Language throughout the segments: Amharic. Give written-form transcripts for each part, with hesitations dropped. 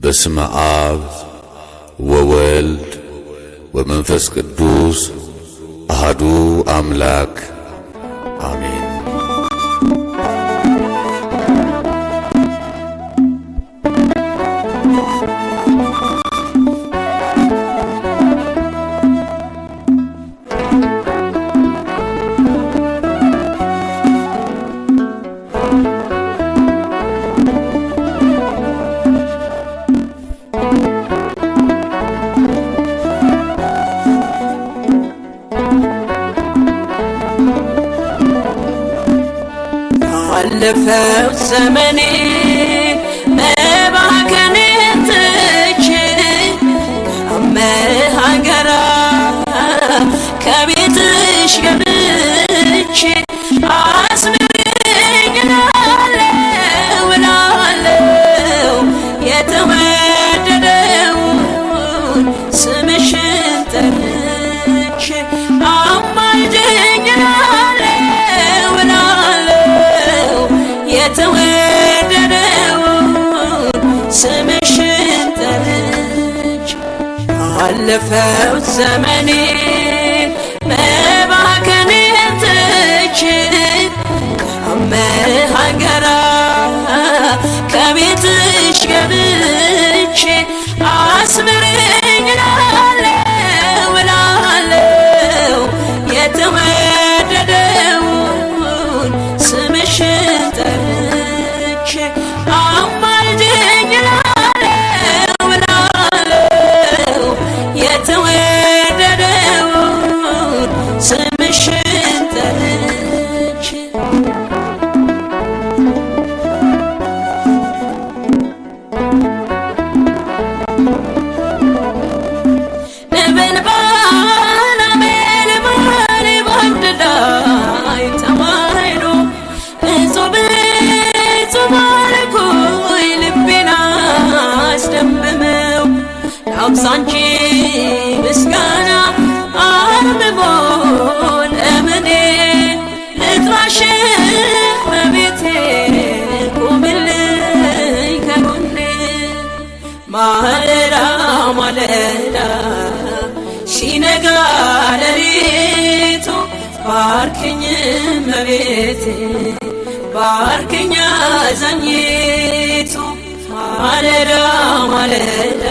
በስመ አብ ወወልድ ወመንፈስ ቅዱስ አሐዱ አምላክ አሜን። ባለፈው ዘመኔ መባከኔን ትቼ ከመሃገራ ከቤትሽ ገብቼ አስምሪኝ እላለሁ እላለሁ የተወደደውን ስምሽን ጠርቼ አማልጅኝ እላለሁ እላለሁ የተወደደውን ስምሽን ጠርቼ ባለፈው ዘመኔ መባከኔን ትቼ ከመሃገራ ከቤትሽ ገብቼ አስምሪኝ እላለሁ እላለሁ የተወደደውን ስምሽን ጠርቼ አማልጅኝ እላለሁ እላለሁ የተወደደውን ስምሽን ጠርቼ። ነበልባል አመልባል በአንድ ላይ ተዋህዶ እጹብ እጹብ አልኩኝ ልቤን አስደመመው ላብዛ እንጂ ምስጋና አርምሞ ለምኔ ልጥራሽ እመቤቴ ቁምልኝ ከጎኔ ማለዳ ማለዳ ሲነጋ ሌሊቱ ባርክኝ እመቤቴ ባርክኝ አዛኝቱ ማለዳ ማለዳ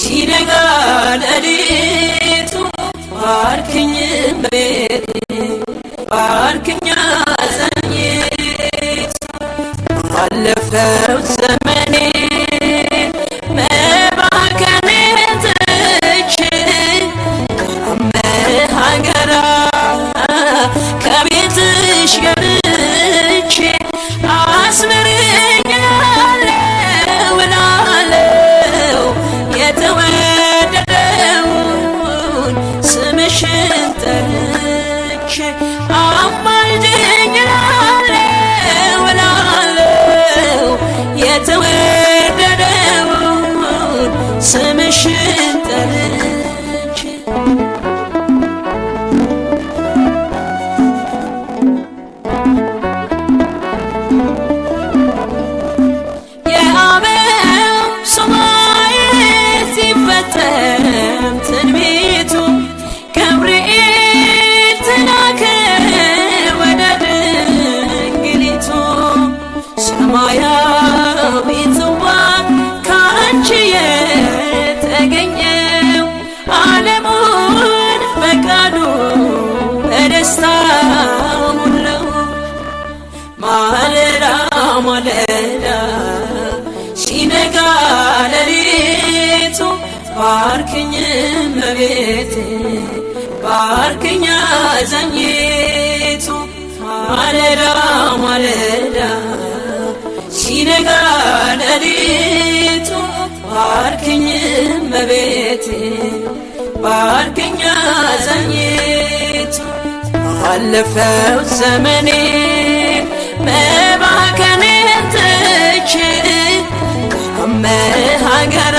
ሲነጋ ሌሊቱ ባርክኝ እመቤቴ ባርክኝ አዛኝቱ። ባለፈው ዘመኔ መባከኔን ትቼ ከመሃገራ ከቤትሽ ገብቼ አስምሪኝ እላለሁ እላለሁ የተወደደውን ስምሽን ጠርቼ አማልጅኝ እላለሁ እላለሁ የተወደደውን ስምሽን ጠርቼ። የአበው ሱባዔ ሲፈጸም ትንቢቱ ገብርኤል ተላከ ወደ ድንግሊቱ ሰማያዊ ጽዋ ከአንቺ የተገኘው ዓለሙን በቃሉ በደስታ ሞላው። ማለዳ ማለዳ ሲነጋ ሌሊቱ ባርክኝ እመቤቴ ባርክኝ አዛኝቱ ማለዳ ማለዳ ሲነጋ ሌሊቱ ባርክኝ እመቤቴ ባርክኝ አዛኝቱ። ባለፈው ዘመኔ መባከኔን ትቼ ከመሃገራ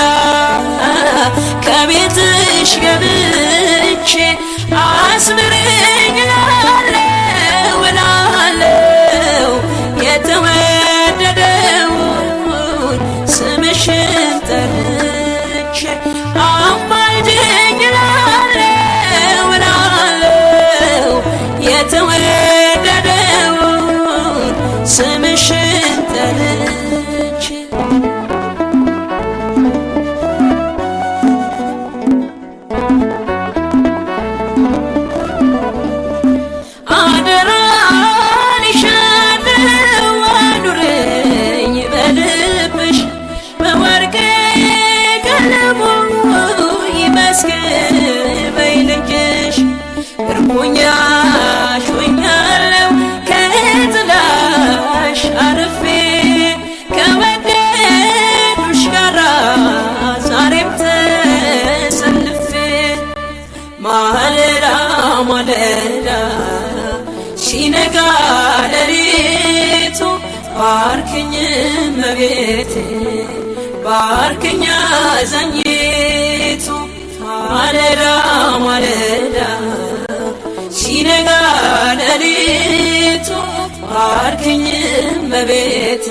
ከቤትሽ ገብቼ አስምሪኝ እላለሁ እላለሁ የተወደደውን ስምሽ ስምሽን ጠርቼ አማልጅኝ እላለሁ እላለሁ የተወደደውን ስምሽን ጠርቼ። አደራልሻለሁ አኑረኝ በልብሽ በወርቅ ቀለሙ ይመስገን በይ ልጅሽ ምርኮኛሽ ሆኛለሁ ከጥላሽ አርፌ ከወደዱሽ ጋራ ዛሬም ተሰልፌ ማለዳ ማለዳ ሲነጋ ሌሊቱ ባርክኝ እመቤቴ ባርክኝ አዛኝቱ ማለዳ ማለዳ ሲነጋ ሌሊቱ ባርክኝ እመቤቴ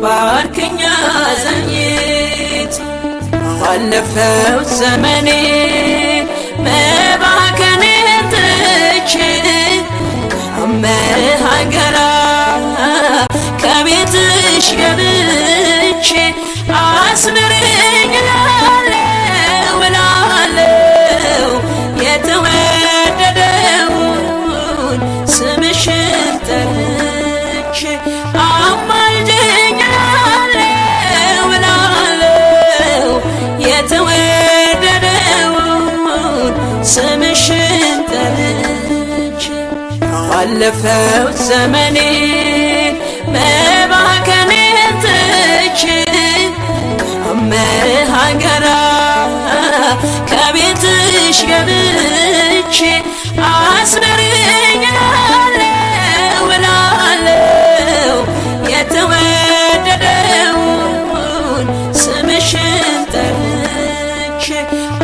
ባርክኝ አዛኝቱ። ባለፈው ዘመኔ መባከኔን ትቼ አመሃገራ ከቤትሽ ገብቼ አስምሪኝ እላለሁ እላለሁ የተወደደውን ስምሽን ጠርቼ አማልጅኝ እላለሁ እላለሁ የተወደደውን ስምሽን ጠርቼ። ባለፈው ዘመኔ መባከኔን ትቼ አመሃገራ ከቤትሽ ገብቼ አስምሪኝ እላለሁ እላለሁ የተወደደውን ስምሽን ጠርቼ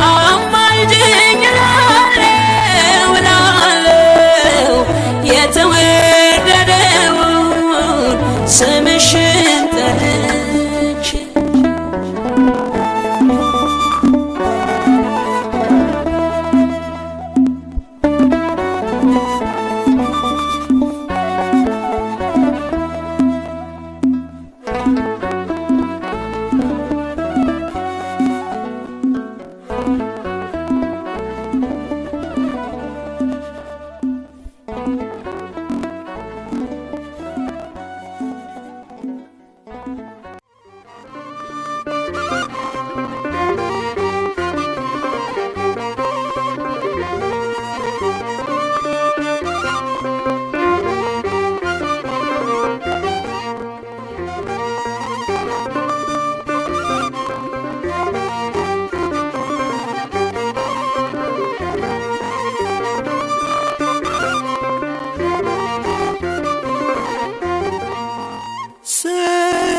አማልጅኝ እላለሁ እላለሁ የተወደደውን ስምሽን ጠርቼ።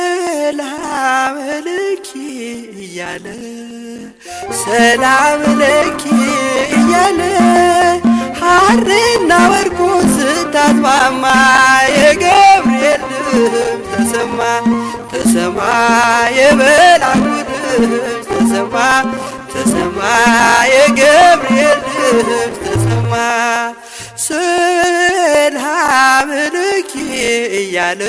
ሰላም ለኪ እያለ ሰላም ለኪ እያለ ሐርና ወርቁ ስታስማማ የገብርኤል ድምፅ ተሰማ ተሰማ የመልአኩ ድምፅ ተሰማ ተሰማ የገብርኤል ድምፅ ተሰማ ሰላም ለኪ እያለ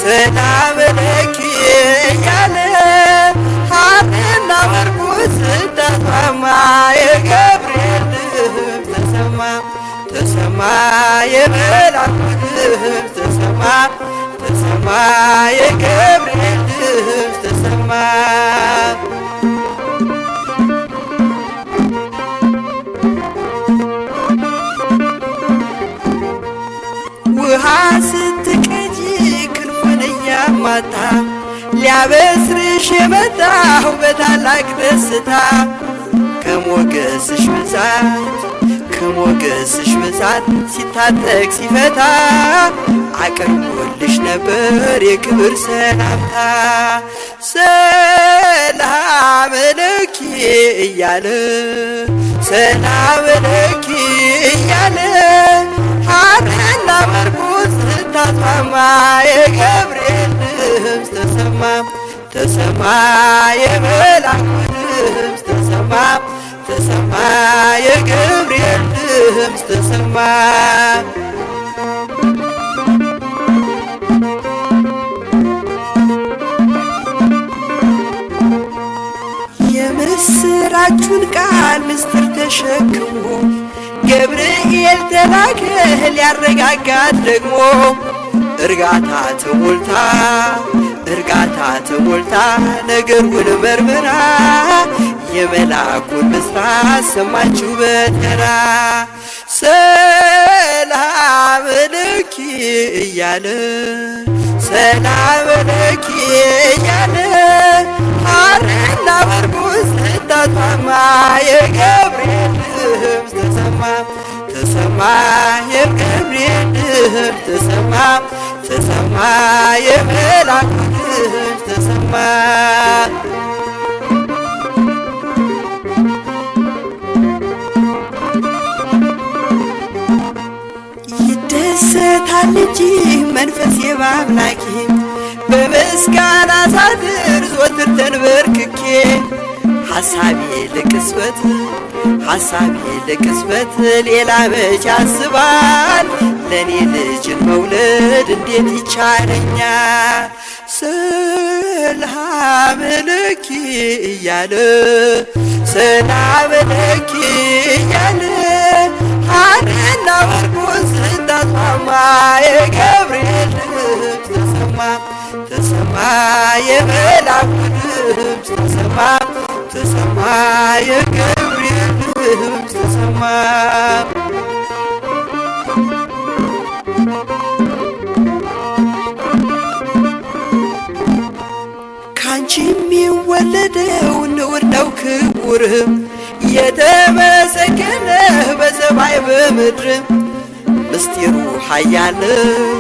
ሰላም ለኪ እያለ ሐርና ወርቁ ስታስማማ የገብርኤል ድምፅ ተሰማ ተሰማ የመልአኩ ድምፅ ተሰማ ተሰማ የገብርኤል ድምፅ ተሰማ። ውሃ ስትቀጂ ክንፉን እያማታ ሊያበስርሽ የመጣው በታላቅ ደስታ ከሞገስሽ ብዛት ከሞገስሽ ብዛት ሲታጠቅ ሲፈታ አቅርቦልሽ ነበር የክብር ሰላምታ። ሰላም ለኪ እያለ ሰላም ለኪ እያለ ሐርና ወርቁን ስታስማማ የገብርኤል ድምፅ ተሰማ። ተሰማ የመላኩ ድምፅ ተሰማ ተሰማ የገብርኤል ድምፅ ተሰማ። የምስራቹን ቃል ምስጢር ተሸክሞ ገብርኤል ተላከ ሊያረጋጋት ደግሞ እርጋታ ተሞልታ እርጋታ ተሞልታ ነገሩን መርምራ የመላኩን ብስራት ሰማችው በተራ። ሰላም ለኪ እያለ ሰላም ለኪ እያለ ሐርና ወርቁን ስታስማማ የገብርኤል ድምፅ ተሰማ ተሰማ የገብርኤል ድምፅ ተሰማ ተሰማ የመላኩ ድምፅ ተሰማ። ይደሰታል እንጂ መንፈሴ በአምላኬ በምስጋና ሳድር ዘወትር ተንበርክኬ ሐሳቤ ለቅጽበት ሐሳቤ ለቅጽበት ሌላ መች ያስባል ለእኔ ልጅን መውለድ እንዴት ይቻለኛል? ሰላም ለኪ እያለ ሰላም ለኪ እያለ ሐርና ወርቁን ስታስማማ የገብርኤል ድምፅ ተሰማ ተሰማ የመላኩ ድምፅ ተሰማ ተሰማ የገብርኤል ድምፅ ተሰማ። ካንቺ የሚወለደው ንዑድ ነው ክቡርም የተመሰገነ በሰማይ በምድርም ምስጢሩ ኃያል ነው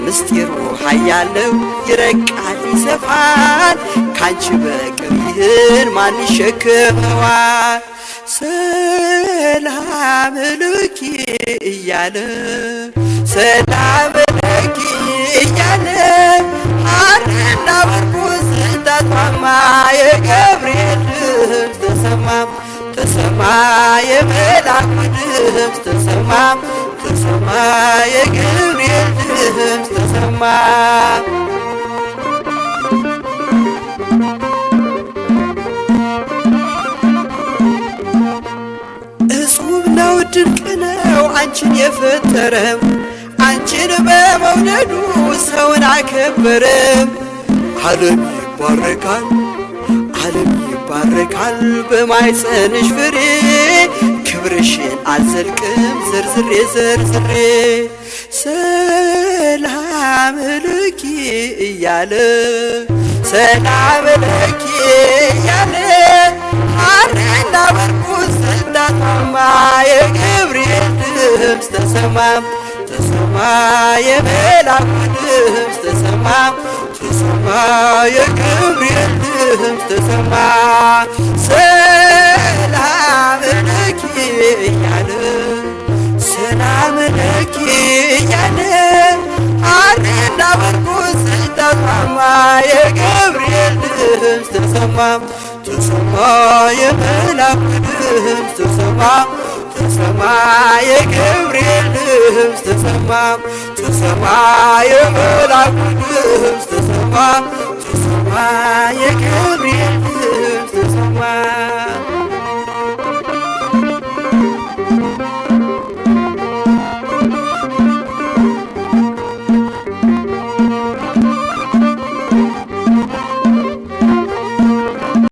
ምስጢሩ ኃያል ነው ይረቃል ይሰፋል ካንቺ በቀር ይህን ማን ይሸከመዋል? ሰላም ለኪ እያለ ሰላም ለኪ እያለ ሐርና ወርቁን ስታስማማ የገብርኤል ድምፅ ተሰማ ተሰማ የመላኩ ድምፅ ተሰማ ተሰማ የገብርኤል ድምፅ ተሰማ። እጹብ ነው ድንቅ ነው አንቺን የፈጠረም አንቺን በመውደዱ ሰውን አከበረም። ዓለም ይባረካል ዓለም ይባረካል በማኅፀንሽ ፍሬ ክብርሽን አልዘልቅም ዘርዝሬ ዘርዝሬ። ሰላም ለኪ እያለ ሰላም ለኪ እያለ ሐርና ወርቁን ስታስማማ የገብርኤል ድምፅ ተሰማ ተሰማ የመላኩ ድምፅ ተሰማ ተሰማ የገብርኤል ድምፅ ተሰማ። ሰላም ለኪ እያለ ሰላም ለኪ እያለ ሐርና ወርቁን ስታስማማ የገብርኤል ድምፅ ተሰማ ተሰማ የመላኩ ድምፅ ተሰማ ተሰማ የገብርኤል ድምፅ ተሰማ ተሰማ የመላኩ ድምፅ ተሰማ ተሰማ የገብርኤል